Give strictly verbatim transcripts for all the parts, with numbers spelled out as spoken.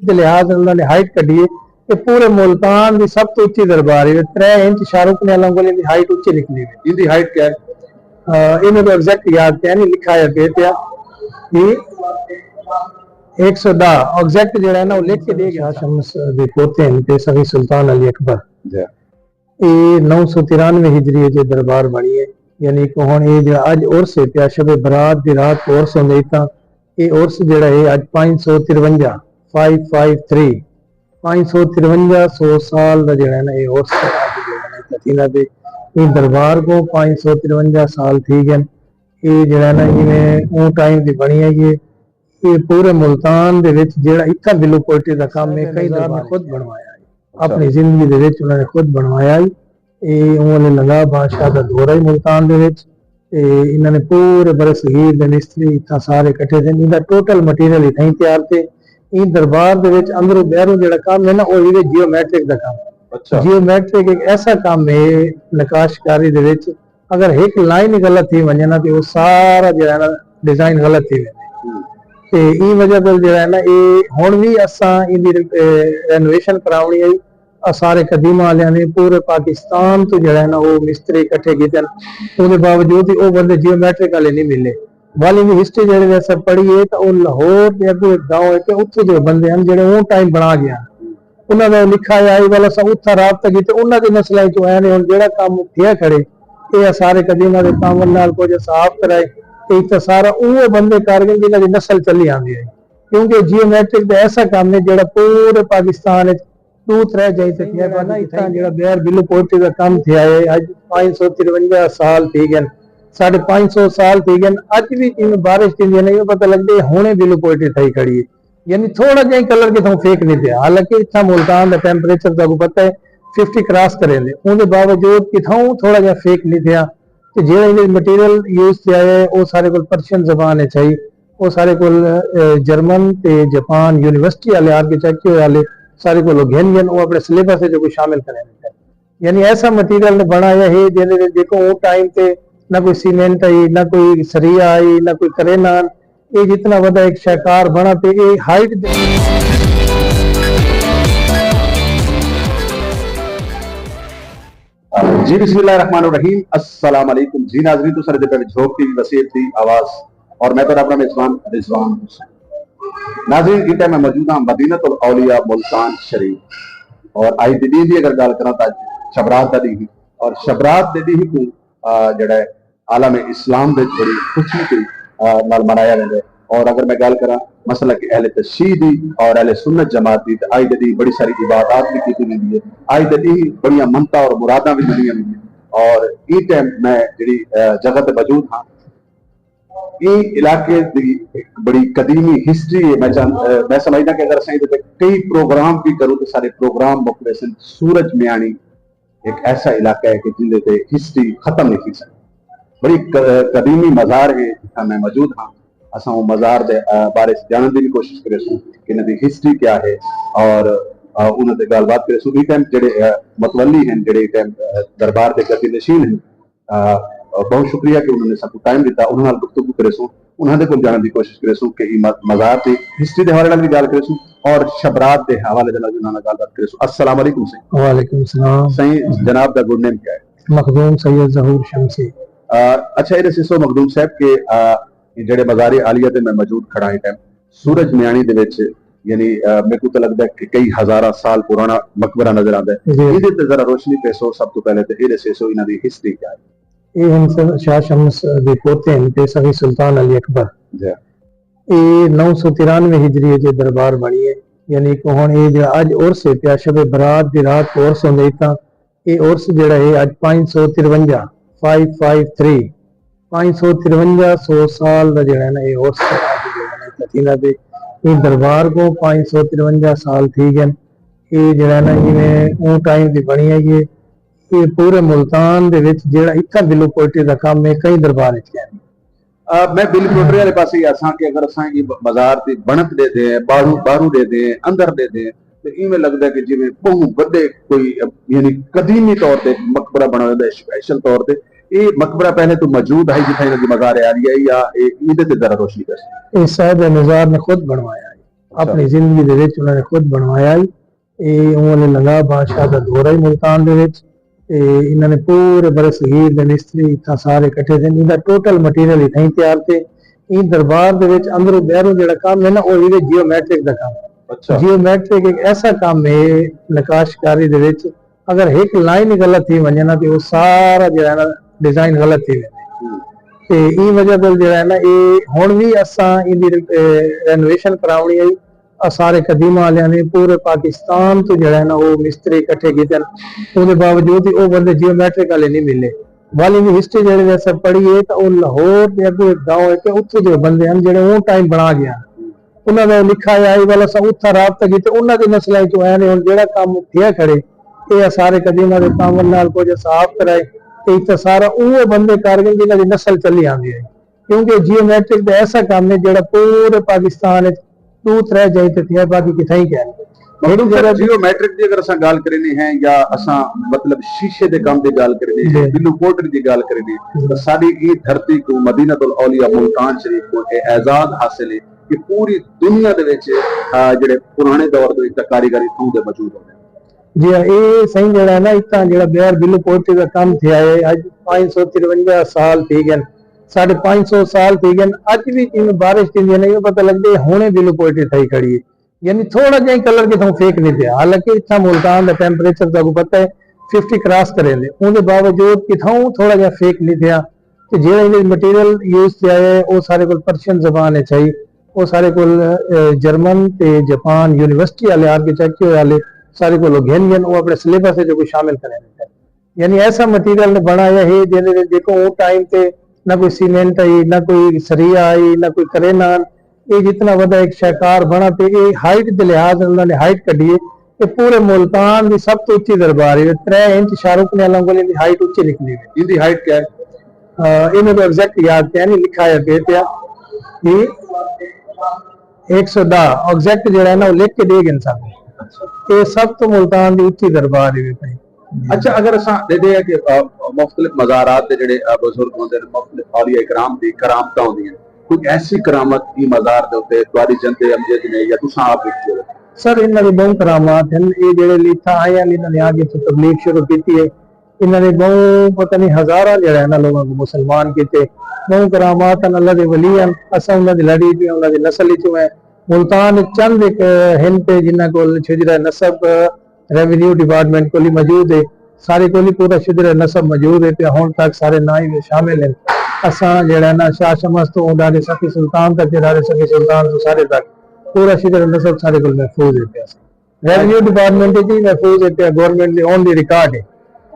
دے لحاظ نال انہاں نے ہائٹ کڈھی ہے۔ یہ پورے ملتان دی سب تو اچی دربار ہے، ترے انچ شاہ رخ نے اللہ گولے دی ہائٹ اچی نکلی ہوئی۔ ان دی ہائٹ کیا ہے؟ آ، انہاں کو ایگزیکٹ یاد پیا نہیں، لکھا ہے پہ پیا۔ یہ ایک سو دہ ایگزیکٹ جڑا ہے نا، وہ لکھ کے دے گیا۔ شاہ شمس دے پوتے ہیں تے سخی سلطان علی اکبر۔ جی۔ اے نو سو ترانوے ہجری جو دربار بݨی ہے، یعنی کہ ہݨ اے جیڑھا اڄ عرس ہے پیا، شب برات دی رات کوں عرس ہوندے، تاں اے عرس جیڑھا ہے اڄ پنج سو ترونجا، فائیو فائیو تھری، پنج سو ترونجا سو سال دا جیڑھا ہے نا اے عرس اڄ جیڑھا ہے نا اتھاں تھیندا پئے۔ ایں دربار کوں پنج سو ترونجا سال تھی ڳئن۔ اے جیڑھا ہے نا ایویں اوں ٹائم دی بݨی ہے، یہ اے پورے ملتان دے وچ جیڑھا اتھاں بلو پوئٹری دا کم ہے، کئی دربار نے خود بݨوایا ہے۔ اچھا۔ اپݨی زندگی دے وچ انہاں نے خود بݨوایا ہے۔ اے اوں ویلے لنگاہ بادشاہ دا دور ہے ملتان دے وچ۔ تے انہاں نے پورے بر صغیر دے مستری اتھاں سارے اکٹھے تھے۔ ایندا ٹوٹل مٹیریل اتھاں ہی تیار تھے۔ ایں دربار دے وچ اندروں ٻاہروں جیڑھا کم ہے نا، او ایویں جیومیٹرک دا کم ہے۔ اچھا۔ جیومیٹرک ایک ایسا کم ہے نقاش کاری دے وچ، اگر ہک لائن ہی غلط تھی ونڄے نا، تے او سارا جیڑھا ہے نا، ڈیزائن غلط تھی ویندے۔ ہوں۔ تے ایں وجہ توں جیڑھا ہے نا، اے ہݨ وی اساں ایندی ری-، اے، رینوویشن کراوݨی ہے۔ آثار قدیمہ آلیاں نے پورے پاکستان توں جیڑھا ہے نا، او مستری اکٹھے کیتے ہن۔ اوندے باوجود وی او بندے جیومیٹرک آلے نہیں ملے۔ والی دی ہسٹری جیڑھے وی اساں پڑھی ہے، تاں او لاہور دے اڳوں ہک گاؤں ہے، تے اتھوں دے بندے ہن جیڑھے اوں ٹائم بݨا ڳئے ہن۔ انہاں دا لکھا ہے، اے والا اساں اتھاں رابطہ کیتے، انہاں دے نسلاں چوں آئے نے۔ ہݨ جیڑھا کم تھیا کھڑے، اے آثار قدیمہ دے تعاون نال کجھ صاف کرائے، تے اتھاں سارا اوہ بندے کر ڳئے جنہاں دی نسل چلی آندی ہے، کیونکہ جیومیٹرک دا ایسا کم ہے جیڑھا پورے پاکستان وچ ݙو ترے جائیں تے تھیا کھڑا۔ اتھاں جیڑھا ٻاہر بلو پوئٹری دا کم تھیا ہے، اڄ پنج سو ترونجا سال تھی ڳئن، ساݙھے پنج سو سال تھی ڳئن، اڄ وی جیویں بارش تھیندی ہے نا، ایویں پتہ لڳدے ہݨے بلو پوئٹری تھئی کھڑی ہے۔ یعنی تھوڑا جیہاں کلر کتھوں فیک نہیں تھیا، حالانکہ اتھاں ملتان دا ٹیمپریچر تہاکوں پتہ ہے ففٹی کراس کریندے، اوندے باوجود کتھوں تھوڑا جیہاں فیک نہیں تھیا۔ تے جیڑھا ایندے وچ مٹیریل یوز تھیا ہے، او سارے کول پرشین زبان وچ ہئی، او سارے کول، اے، جرمن تے جاپان یونیورسٹی آلے، آرکیٹیکچر آلے سارے کول او گھن ڳئن، او اپݨے سلیبس وچ کوئی شامل کریندے۔ یعنی ایسا مٹیریل نے بݨایا ہے جیندے وچ ݙیکھو اوں ٹائم تے نہ کوئی سیمنٹ آئی، نہ کوئی سریا آئی، نہ کوئی کرینا آن۔ اے جتنا وݙا ہک شاہکار بݨا تے اے ہائٹ دے جی، بسم اللہ الرحمن الرحیم۔ السلام علیکم۔ جی ناظرین، تساں ݙیہدے پئے جھوک ٹی وی وسیب دی آواز، اور میں تہاݙا اپݨا میزبان رضوان حسین۔ ناظرین، ایں ٹائم میں موجود ہاں مدینۃ الاولیاء ملتان شریف، اور اڄ دے ݙینہہ دی اگر ڳالھ کراں تاں شبرات دا ݙینہہ ہے، اور شبرات دے ݙینہہ کوں، آ، جیڑھا ہے عالم اسلام وچ بڑی خوشی تے، آ، نال منایا ویندا ہے۔ اور اگر میں ڳالھ کراں مسلک اہل تشیع دی اور اہل سنت جماعت دی، تے اڄ دے ݙینہہ بڑی ساری عبادات وی کیتی ویندی ہے، اڄ دے ݙینہہ بڑیاں منتاں اور مراداں وی منیاں ویندیاں۔ اور ایں ٹائم میں جیڑھی، آ، جگہ تے موجود ہاں، ایں علاقے دی ہک بڑی قدیمی ہسٹری ہے۔ میں چاہن-، اے، میں سمجھدا کہ اگر اساں ایندے تے کئی پروگرام وی کروں تے سارے پروگرام مک ویسن۔ سورج میاݨی ہک ایسا علاقہ ہے کہ جیندے تے ہسٹری ختم نہیں تھی سڳدی۔ بڑی ق-، قدیمی مزار ہے جتھاں میں موجود ہاں۔ اساں او مزار دے، اے، بارے چ ڄاݨݨ دی وی کوشش کریسوں کہ انہاں دی ہسٹری کیا ہے اور، اے، انہاں تے ڳالھ بات کریسوں۔ ایں ٹائم جیڑھے، اے، متولی ہن، جیڑھے ایں ٹائم، اے، دربار دے گدی نشین ہن، آ، بہت شکریہ کہ انہوں نے ساکوں ٹائم ݙتا، انہاں نال گفتگو کریسوں، انہاں دے کول ڄاݨݨ دی کوشش کریسوں کہ ایں م-، مزار دی ہسٹری دے حوالے نال وی ڳالھ کریسوں اور شبرات دے حوالے دے نال وی انہاں نال ڳالھ بات کریسوں۔ السلام علیکم سئیں۔ وعلیکم السلام۔ سئیں، جناب دا گڈ نیم کیا ہے؟ مخدوم سید ظہور شمسی۔ آ، اچھا، اے ݙسیسو مخدوم صاحب کہ، آ، جیڑھے مزار عالیہ تے میں موجود کھڑا ہاں ٹائم، سورج میاݨی دے وچ، یعنی، آ، میکوں تاں لڳدا ہے کہ کئی ہزاراں سال پراݨا مقبرہ نظر آندا ہے۔ جی۔ ایندے تے ذرا روشنی پیسو، سب توں پہلے تے اے ݙسیسو انہاں دی ہسٹری کیا ہے؟ اے ہن سر شاہ شمس دے پوتے ہن تے سخی سلطان علی اکبر۔ جی۔ اے نو سو ترانوے ہجری جو دربار بݨی ہے، یعنی کہ ہݨ اے جیڑھا اڄ عرس ہے پیا، شب برات دی رات کوں عرس ہوندے، تاں اے عرس جیڑھا ہے اڄ پنج سو ترونجا، فائیو فائیو تھری، پنج سو ترونجا سو سال دا جیڑھا ہے نا، اے عرس اڄ جیڑھا ہے نا اتھاں تھیندا پئے۔ ایں دربار کوں پنج سو ترونجا سال تھی ڳئن۔ اے جیڑھا ہے نا ایویں اوں ٹائم دی بݨی ہے، اے، اے پورے ملتان دے وچ جیڑھا اتھاں بلو پوئٹری دا کم ہے، کئی دربار وچ کائنی۔ آ، میں بل کوٹرے والے پاسے ہی آساں کہ اگر اساں ایں ب-، مزار دی بݨت ݙیہدے ہیں، ٻاہروں، ٻاہروں ݙیہدے ہیں، اندر ݙیہدے ہیں، تے ایویں لڳدا ہے کہ جیویں ٻہوں وݙے کوئی، یعنی قدیمی طور تے مقبرہ بݨا ہوندا ہے، اسپیشل طور تے۔ اے مقبرہ پہلے توں موجود ہے جتھاں انہاں دی مزار عالیہ ہے، یا اے ایندے تے ذرا روشنی ݙیسو؟ اے صاحب نزار نے خود بݨوایا ہے۔ اپݨی زندگی دے وچ انہاں نے خود بݨوایا ہئی۔ اے اوں ویلے لنگاہ بادشاہ دا دور ہئی ملتان دے وچ۔ تے انہاں نے پورے بر صغیر دے مستری اتھاں سارے کٹھے تھے۔ ایندا ٹوٹل مٹیریل اتھاں ہی تیار تھے۔ ایں دربار دے وچ اندروں ٻاہروں جیڑھا کم ہے نا، او ہیوے جیومیٹرک دا کم۔ اچھا۔ جیومیٹرک ایک ایسا کم ہے نقاش کاری دے وچ، اگر ہک لائن ہی غلط تھی ونڄے نا، تے او سارا جیڑھا ہے نا، ڈیزائن غلط تھی ویندے۔ تے ایں وجہ توں جیڑھا ہے نا، اے ہݨ وی اساں ایندی، اے، رینوویشن کراوݨی ہے۔ آثار قدیمہ آلیاں نے پورے پاکستان توں جیڑھا ہے نا، او مستری اکٹھے کیتے ہن۔ اوندے باوجود وی او بندے جیومیٹرک آلے نہیں ملے۔ ول ایندی ہسٹری جیڑھے وی اساں پڑھی ہے، تاں او لاہور دے اڳوں ہک گاؤں ہے، تے اتھوں دے بندے ہن جیڑھے اوں ٹائم بݨا ڳئے ہن۔ انہاں دا لکھا ہے، اے ول اساں اتھاں رابطہ کیتے، انہاں دے نسلاں چوں آئے نے۔ ہݨ جیڑھا کم تھیا کھڑے، اے آثار قدیمہ دے تعاون نال کجھ اساں آپ کرائے، تے اتھاں سارا اوہے بندے کر ڳئے جنہاں دی نسل چلی آندی ہے۔ کیونکہ جیومیٹرک تے ایسا کم ہے جیڑھا پورے پاکستان وچ ݙو ترے جائیں تے تھیا، باقی کتھائیں کائنی۔ مخدوم صاحب، جیومیٹرک دی اگر اساں ڳالھ کریندے ہیں یا اساں مطلب شیشے دے کم دی ڳالھ کریندے ہیں، جی۔ بلو پوٹری دی ڳالھ کریندے ہیں، جی۔ تاں ساݙی ایں دھرتی کوں، مدینۃ الاولیاء ملتان شریف کوں اے اعزاز حاصل ہے کہ پوری دنیا دے وچ، آ، جیڑھے پراݨے دور دے وچ تاں کاریگر اتھوں دے موجود ہوندے۔ جی ہاں، اے سائیں جیڑھا ہے نا، اتھاں جیڑھا ٻاہر بلو پوٹری دا کم تھیا ہے، اڄ پنج سو ترونجا سال تھی ڳئے، ساݙے پنج سو سال تھی ڳئے، اڄ وی جیویں بارش تھیندی ہے نا، ایویں پتہ لڳدے ہݨے بلو پوٹری تھئی کھڑی ہے۔ یعنی تھوڑا جیہاں کلر کتھوں فیک نہیں تھیا، حالانکہ اتھاں ملتان دا ٹیمپریچر تہاکوں پتہ ہے، ففٹی کراس کریندے، اوندے باوجود کتھوں تھوڑا جیہاں فیک نہیں تھیا۔ تے جیڑھا ایندے وچ مٹیریل یوز تھیا ہے، او سارے کول پرشین زبان وچ ہئی، او سارے کول، اے، جرمن تے جاپان یونیورسٹی آلے، آرکیٹیکچر آلے، سارے کول او گھن ڳئے، او اپݨے سلیبس وچ کوئی شامل کریندے۔ یعنی ایسا مٹیریل نے بݨایا ہے جیندے وچ ݙیکھو اوں ٹائم تے نہ کوئی سیمنٹ ہئی، نہ کوئی سریا ہئی، نہ کوئی کرینا ہن۔ اے جتنا وݙا ہک شاہکار بݨا تے اے ہائٹ دے لحاظ نال انہاں نے ہائٹ کڈھی ہے۔ اے پورے ملتان دی سب توں اچی دربار ہے، ترے انچ شاہ رخ نے اللہ کول ایندی ہائٹ اچی نکلی ہے۔ ایندی ہائٹ کیا ہے؟ آ، انہاں کوں ایگزیکٹ یاد کائنی، لکھا ہے پئے پیا۔ اے ہک سو ݙاہ ایگزیکٹ جیڑھا ہے نا، او لکھ کے ݙے ڳئے ساکوں۔ اے سب توں ملتان دی اچی دربار ہے پئی۔ اچھا، اگر اساں ݙیہدے ہیں کہ، آ، مختلف مزارات دے جیڑھے، آ، بزرگ ہوندے نے، مختلف اولیاء کرام دی کرامتاں ہوندیاں، کوئی ایسی کرامت ایں مزار دے اتے تہاݙی جندے امجد نے یا تساں آپ ݙٹھی ہووے؟ سر، انہاں دی ٻہوں کرامات ہن۔ اے جیڑھے اتھاں آئے ہن، انہاں نے آ کے اتھوں تبلیغ شروع کیتی ہے۔ انہاں نے ٻہوں پتہ نہیں ہزاراں جیڑھا ہے نا لوگاں کوں مسلمان کیتے۔ ٻہوں کرامات ہن، اللہ دے ولی ہن۔ اساں انہاں دی لڑی چوں ہیں، انہاں دی نسل چوں ہیں۔ ملتان وچ چند ہک ہن پئے جنہاں کول شجرہ نسب ریونیو ڈپارٹمنٹ کول ہی موجود ہے، سارے کول ہی پورا شجرہ نسب موجود ہے، تے ہݨ تک سارے ناں ہی شامل ہیں۔ اساں جیڑھا ہے نا شاہ شمس توں ݙاݙے سخی سلطان تک، تے ݙاݙے سخی سلطان توں سارے تک پورا شجرہ نسب سارے کول محفوظ ہے پیا۔ ریونیو ڈپارٹمنٹ وچ ہی محفوظ ہے پیا، گورنمنٹ دے آن دی ریکارڈ ہے۔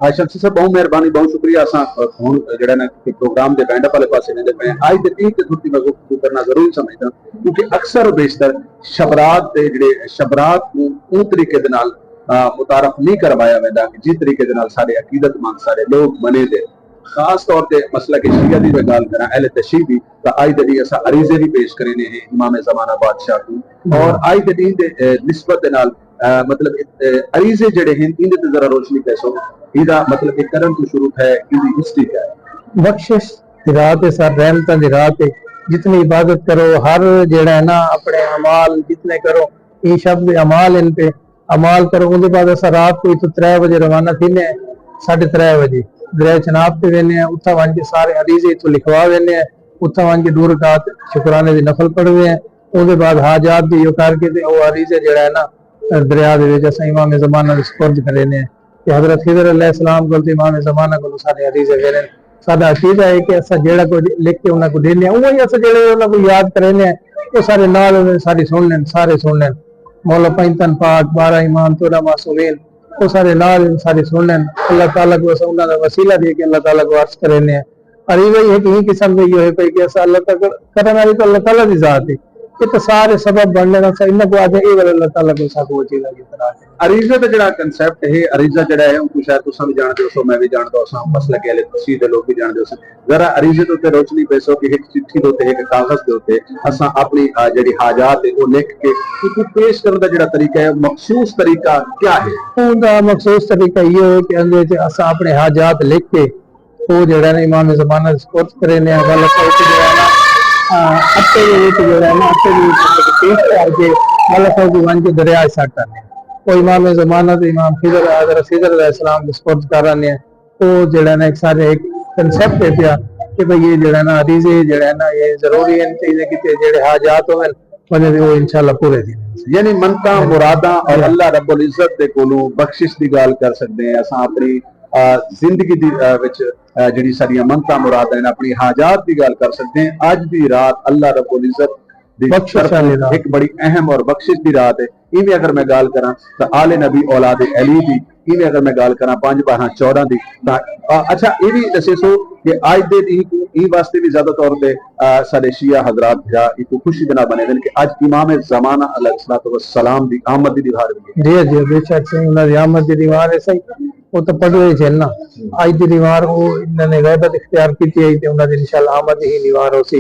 ہاں، شمسی صاحب، ٻہوں مہربانی، ٻہوں شکریہ۔ اساں، آ، ہݨ جیڑھا نا کہ پروگرام دے وینڈ اپ والے پاسے ویندے پئے ہیں۔ اڄ دے ݙینہہ تے تھوڑی میں گفتگو کرنا ضروری سمجھدا، کیونکہ اکثر و بیشتر شبرات دے جیڑھے شبرات کوں اوں طریقے دے نال، آ، متعارف نہیں کروایا ویندا کہ جس طریقے دے نال ساݙے عقیدت مند، ساݙے لوگ منے دے۔ خاص طور تے مسلک شیعہ دی میں ڳالھ کراں، اہل تشیع دی، تاں اڄ دے ݙینہہ اساں عریضے وی پیش کریندے ہیں امام زمانہ بادشاہ کوں۔ اور اڄ دے ݙینہہ دے، اے، نسبت دے نال، اے، مطلب، اے، عریضے جیڑھے ہن، ایندے تے ذرا روشنی پیسو، ایندا مطلب کہ کرݨ توں شروع تھئے، ایندی ہسٹری کیا ہے؟ بخشش دی رات ہے سر، رحمتاں دی رات ہے۔ جتنی عبادت کرو، ہر جیڑھا ہے نا اپݨے اعمال جتنے کرو، ایں شب دے اعمال ہن پئے۔ اعمال کرو۔ اوندے بعد اساں رات کوں اتھوں ترے وجے روانہ تھیندے ہیں، ساڈھے ترے وجے دریا چناب تے ویندے ہیں، اتھاں ونڄ کے سارے عریضے اتھوں لکھوا ویندے ہیں، اتھاں ونڄ کے ݙو رکعت شکرانے دی نفل پڑھدے ہیں۔ اوندے بعد حاجات دی ایہو کر کے تے او عریضہ جیڑھا ہے نا، دریا دے وچ اساں امام زمانہ دے سپرد کریندے ہیں۔ تے حضرت خضر علیہ السلام کول تے امام زمانہ کولوں سارے عریضے ویندے ہیں۔ ساݙا عقیدہ ہے کہ اساں جیڑھا کجھ لکھ کے انہاں کوں ݙیندے ہیں، اوہی اساں جیڑھے انہاں کوں یاد کریندے ہیں، او سارے نال ہوندے، ساری سݨ لین، سارے سݨ لین۔ مولا پنجتن پاک، بارہ امام، چودہ معصومین، او سارے نال ہن، ساری سݨ لین۔ اللہ تعالیٰ کوں اساں انہاں دا وسیلہ ݙے کے اللہ تعالیٰ کوں عرض کریندے ہیں۔ عریضہ ہی ہک ایں قسم دے ایہو ہے پئے کہ اساں اللہ تک کرݨ والی تاں اللہ تعالیٰ دی ذات ہے۔ اے تاں سارے سبب بݨ لین، اساں انہاں کوں آہدے اے والا اللہ تعالیٰ کوں ساکوں وسیلہ دی طرح ہے۔ عریضے دا جیڑھا کنسیپٹ ہے، عریضہ جیڑھا ہے، اونکوں شاید تساں وی جاݨدے ہوسو، میں وی جاݨدا ہوساں، مسلک اہل تشیع دے لوگ وی جاݨدے ہوسن۔ ذرا عریضے دے اتے روشنی پیسو کہ ہک چٹھی دے اتے، ہک کاغذ دے اتے اساں اپݨی، آ، جیڑھی حاجات ہے، او لکھ کے اونکوں پیش کرݨ دا جیڑھا طریقہ ہے، مخصوص طریقہ کیا ہے؟ اوندا مخصوص طریقہ ایہو ہے کہ اندے وچ اساں اپݨے حاجات لکھ کے او جیڑھا ہے نا امام زمانہ دے سپرد کریندے ہیں، ول اساں اوکوں جیڑھا ہے نا، آ، اٹے دے وچ جیڑھا ہے نا، اٹے دے وچ پیش کر کے لالا صاحب کوں ونڄ کے دریا اچ سٹ آندے ہیں۔ او امام زمانہ تے امام خضر، حضرت خضر علیہ السلام دے سپرد کر آندے ہیں۔ او جیڑھا نا ایک سارے ایک کنسیپٹ ہے پیا کہ بھئی یہ جیڑھا نا عریضے جیڑھا نا یہ ضروری ہیں، تے انہیں کیتے جیڑھے حاجات ہوون، انہیں دے او انشاءاللہ پورے تھیندے ہیں۔ یعنی منتاں، مراداں اور اللہ رب العزت دے کولوں بخشش دی ڳالھ کر سڳدے ہیں۔ اساں اپݨی، آ، زندگی دی، آ، وچ، آ، جیڑھی ساݙیاں منتاں مراداں ہن، اپݨی حاجات دی ڳالھ کر سڳدے ہیں۔ اڄ دی رات اللہ رب العزت دی بخشش طرفوں والی رات۔ ہک بڑی اہم اور بخشش دی رات ہے۔ ایویں اگر میں ڳالھ کراں تاں آل نبی اولاد علی دی، ایویں اگر میں ڳالھ کراں پنج ٻارہاں چودہ دی، تاں، آ، اچھا، اے وی ݙسیسو کہ اڄ دے ݙینہہ کوں ایں واسطے وی زیادہ طور تے، آ، ساݙے شیعہ حضرات بھرا ایکوں خوشی دے نال منیندن کہ اڄ امام زمانہ علیہ الصلوۃ والسلام دی آمد دی ݙیہاڑ وی ہے۔ جی، جی، بے شک سائیں، انہاں دی آمد دی ݙیہاڑ ہے سائیں۔ او تاں پڑھے ہی تھے نا۔ اڄ دی ݙیہاڑ او انہاں نے غیبت اختیار کیتی ہے تے انہاں دی انشاءاللہ آمد ہی ݙیہاڑ ہوسی۔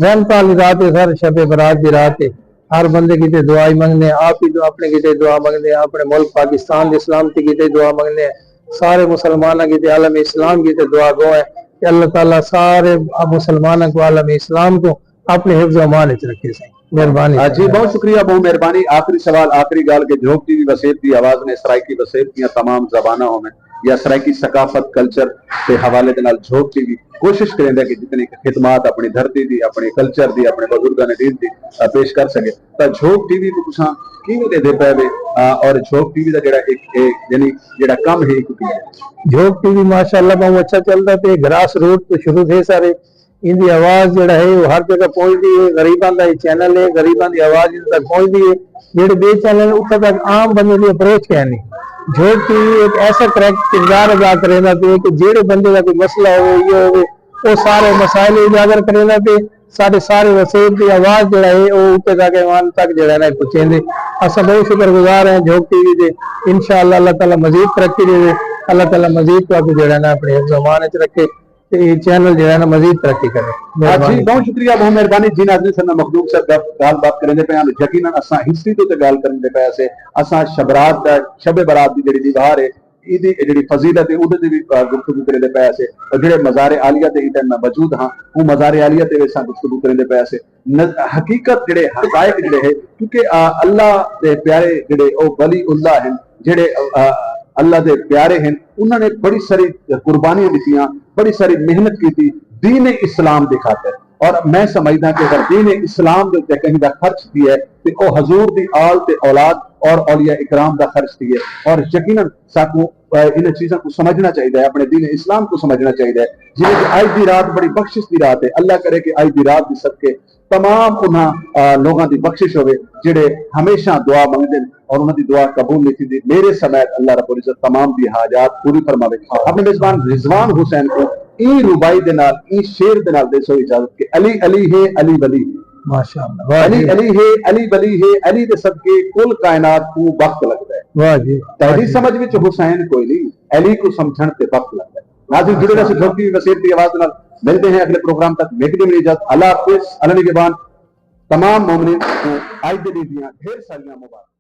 رحمت والی رات ہے سر، شب برات دی رات ہے۔ ہر بندے کیتے دعا ہی منگدے ہیں، آپ ہی تو اپݨے کیتے دعا منگدے ہیں، اپݨے ملک پاکستان دی سلامتی کیتے دعا منگدے ہیں، سارے مسلماناں کیتے، عالم اسلام کیتے دعا گو ہے کہ اللہ تعالیٰ سارے مسلماناں کوں، عالم اسلام کوں اپݨے حفظ و امان وچ رکھے سائیں۔ مہربانی۔ آ، جی، بہت شکریہ، بہت مہربانی۔ آخری سوال، آخری ڳالھ کہ جھوک ٹی وی وسیب دی آواز نے سرائیکی وسیب دیاں تمام زباناں ہوون یا سرائیکی ثقافت، کلچر دے حوالے دے نال جھوک ٹی وی کوشش کریندا ہے کہ جتنی خدمات اپݨی دھرتی دی، اپݨے کلچر دی، اپݨے بزرگاں نے دین دی، آ، پیش کر سڳے۔ تاں جھوک ٹی وی کوں تساں کیویں ݙیہدے پئے وے، آ، اور جھوک ٹی وی دا جیڑھا ایک، ایک، یعنی جیڑھا کم ہے، ایکوں کیویں؟ جھوک ٹی وی ماشاءاللہ بہت اچھا چلدا پئے، گراس روٹ توں شروع تھئے سارے، ایندی آواز جیڑھا ہے، او ہر جگہ پہنچدی ہے۔ غریباں دا اے چینل ہے، غریباں دی آواز اتھاں تک پہنچدی ہے۔ جیڑھے ٻئے چینل اتھاں تک عام بندے دی اپروچ کائنی۔ جھوک ٹی وی ایک ایسا کریکٹ کردار ادا کریندا پئے کہ جیڑھے بندے دا کوئی مسئلہ ہووے، ایہو ہووے، او سارے مسائل اجاگر کریندا پئے۔ ساݙے سارے وسیب دی آواز جیڑھا ہے، او اتھاں تک، ایوان تک جیڑھا نا پہنچیندے۔ اساں بہت شکر گزار ہیں جھوک ٹی وی دے۔ انشاءاللہ اللہ تعالیٰ مزید ترقی ݙیوے، اللہ تعالیٰ مزید تہاکوں جیڑھا نا اپݨے حفظ و امان وچ رکھے۔ تے اے چینل جیڑھا نا مزید ترقی کرے۔ ہاں جی، مہربانی۔ بہت شکریہ، بہت مہربانی۔ جی ناظرین، ساݙے نال مخدوم صاحب ڳالھ، ڳالھ بات کریندے پئے ہن، یقیناً اساں ہسٹری دے اتے ڳالھ کریندے پئے سے، اساں شب برات دا، شب برات دی جیڑھی ݙیہاڑ ہے، ایندی جیڑھی فضیلت ہے، اوندے تے وی، آ، گفتگو کریندے پئے سے، اور جیڑھے مزار عالیہ تے ایں ٹائم میں موجود ہاں، او مزار عالیہ تے وی اساں گفتگو کریندے پئے سے۔ ن-، حقیقت جیڑھے حقائق جیڑھے ہے، کیونکہ، آ، اللہ دے پیارے جیڑھے او ولی اللہ ہن، جیڑھے، آ، اللہ دے پیارے ہن، انہاں نے بڑی ساری قربانیاں ݙتیاں، بڑی ساری محنت کیتی دین اسلام دی خاطر۔ اور میں سمجھدا کہ اگر دین اسلام دے اتے کہیں دا خرچ تھیے تے او حضور دی آل تے اولاد اور اولیاء اکرام دا خرچ تھیے۔ اور یقیناً ساکوں، آ، انہاں چیزاں کوں سمجھݨا چاہیدا ہے، اپݨے دین اسلام کوں سمجھݨا چاہیدا ہے۔ جیویں کہ اڄ دی رات بڑی بخشش دی رات ہے، اللہ کرے کہ اڄ دی رات دے صدقے تمام انہاں، آ، لوگاں دی بخشش ہووے جیڑھے ہمیشہ دعا منگدے ہن اور انہاں دی دعا قبول نہیں تھیندی۔ میرے سمیت اللہ رب العزت تمام دی حاجات پوری فرماوے۔ اپݨے میزبان رضوان حسین کوں ایں رباعی دے نال، ایں شعر دے نال ݙیسو اجازت کہ علی علی ہے، علی ولی ہے۔ ماشاءاللہ، واہ علی جی۔ علی ہے، علی ولی ہے، علی دے صدقے کل کائنات کوں بخت لڳدا ہے۔ واہ جی، واہ تیݙی جی۔ سمجھ وچ حسین کوئی نہیں، علی کوں سمجھݨ تے بخت لڳدا ہے۔ ناظرین، جڑے رہسو جھوک ٹی وی وسیب دی آواز نال۔ ملدے ہیں اگلے پروگرام تک، میکوں ݙیوݨ اجازت، اللہ حافظ، اللہ نگہبان۔ تمام مومنین کوں اڄ دے ݙینہہ دیاں ڈھیر ساریاں مبارکاں۔